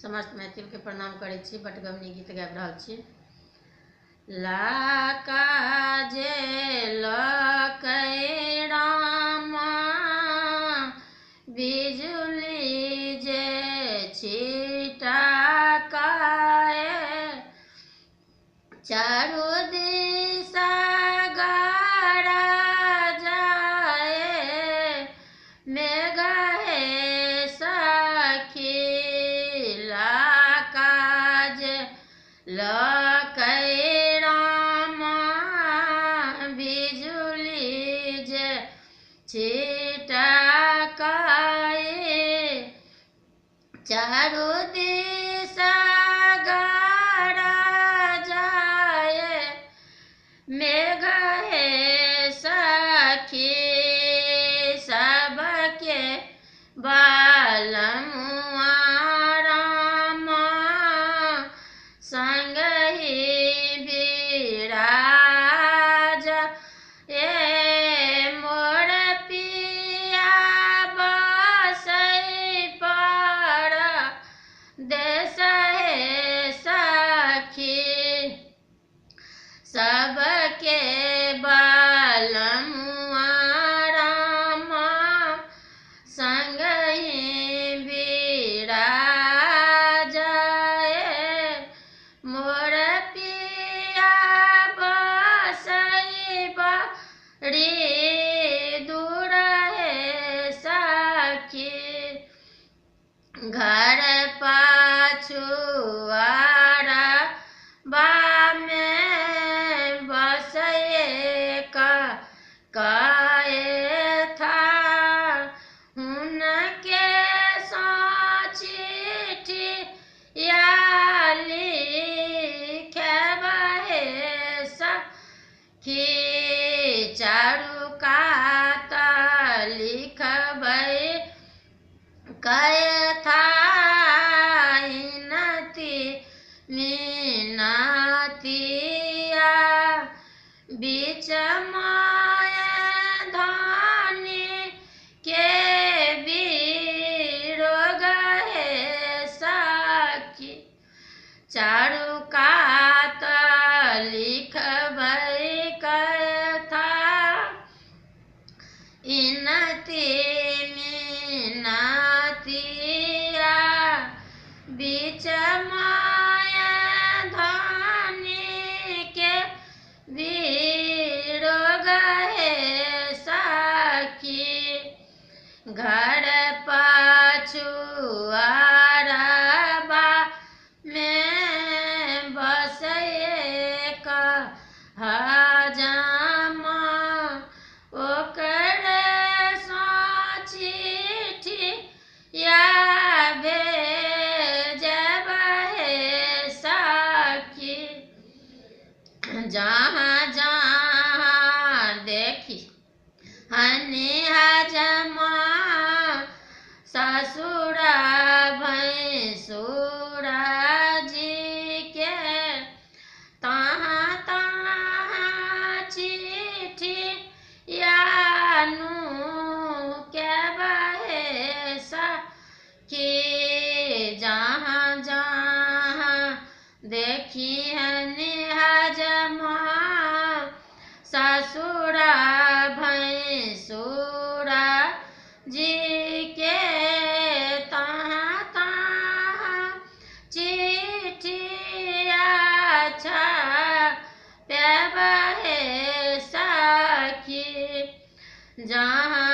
समस्त मैथिल के प्रणाम करै छी। बटगमनी गीत गाबि रहल छी। लाका जे लकै रामा बिजुली जे छिटकाए, चारू दिशा गरा जाए मेघ हे सखी। लाका जे लकै रामा बिजुली जे छिटकाए, चारू दिशा गरा जाए मेघ हे सखी। सबके बालमुआ रामा संगहि बिराज ए, मोर पिया बसै पर देश हे सखी। सबके बालमुआ रामा संगहि बिराज ए, मोर पिया बसै बड़ी दूर हे सखी। घर पछुआरा बामे बसै कए था, हुनके सँ चिट्ठी या लिखब हे सखी। चारू कात लिखबै कथा इनती मिनतिया, बीच माय धानी के बिरोग हे सखी। चारू कात लिखबै कथा इनती मिनतिया, बीच माय धानी के बिरोग हे सखी। घर पछुआरबा में बसै हजामा, ओकरे सँ चिट्ठी या भेजब हे सखी। जहाँ जहाँ देखी हनि हजमा ससुरा भैंसुरा जी के, तहाँ तहाँ चिट्ठी यानु के बहे सखी। जहाँ जहाँ देखी हनि हजमा ससुरा भैंसुरा जी के, तहाँ तहाँ चिट्ठी अच्छा पेब हे सखी। जहाँ